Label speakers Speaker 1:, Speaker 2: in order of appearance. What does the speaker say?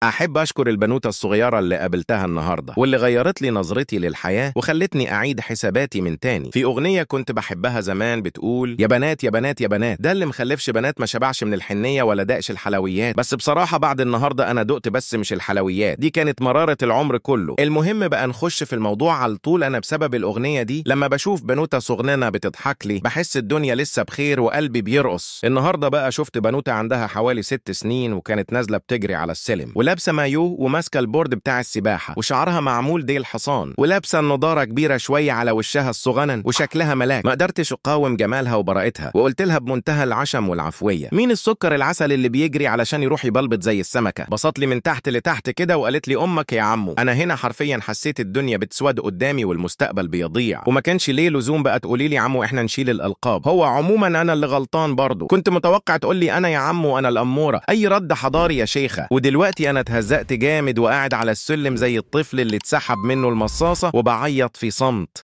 Speaker 1: أحب أشكر البنوتة الصغيرة اللي قابلتها النهاردة واللي غيرت لي نظرتي للحياة وخلتني أعيد حساباتي من تاني. في أغنية كنت بحبها زمان بتقول يا بنات يا بنات يا بنات، ده اللي مخلفش بنات ما شبعش من الحنية ولا دقش الحلويات. بس بصراحة بعد النهاردة أنا دقت بس مش الحلويات، دي كانت مرارة العمر كله. المهم بقى نخش في الموضوع على طول. أنا بسبب الأغنية دي لما بشوف بنوتة صغننة بتضحك لي بحس الدنيا لسه بخير وقلبي بيرقص. النهاردة بقى شفت بنوتة عندها حوالي 6 سنين وكانت نازلة بتجري على السلم ولابسه مايو وماسكه ال board بتاع السباحة وشعرها معمول ديل حصان ولابسه النضارة كبيرة شوية على وشها الصغنن وشكلها ملاك. ما قدرتش اقاوم جمالها وبراءتها وقلت لها بمنتهى العشم والعفويه: مين السكر العسل اللي بيجري علشان يروح يبلبط زي السمكة؟ بصت لي من تحت لتحت كده وقالت لي امك يا عمو. انا هنا حرفيا حسيت الدنيا بتسود قدامي والمستقبل بيضيع، وما كانش ليه لزوم بقى تقولي لي عمو احنا نشيل الالقاب. هو عموما انا اللي غلطان برضه، كنت متوقع تقول لي انا يا عمو انا الاموره، اي رد حضاري يا شيخه. ودلوقتي انا اتهزقت جامد وقاعد على السلم زي الطفل اللي اتسحب منه المصاصه وبعيط في صمت.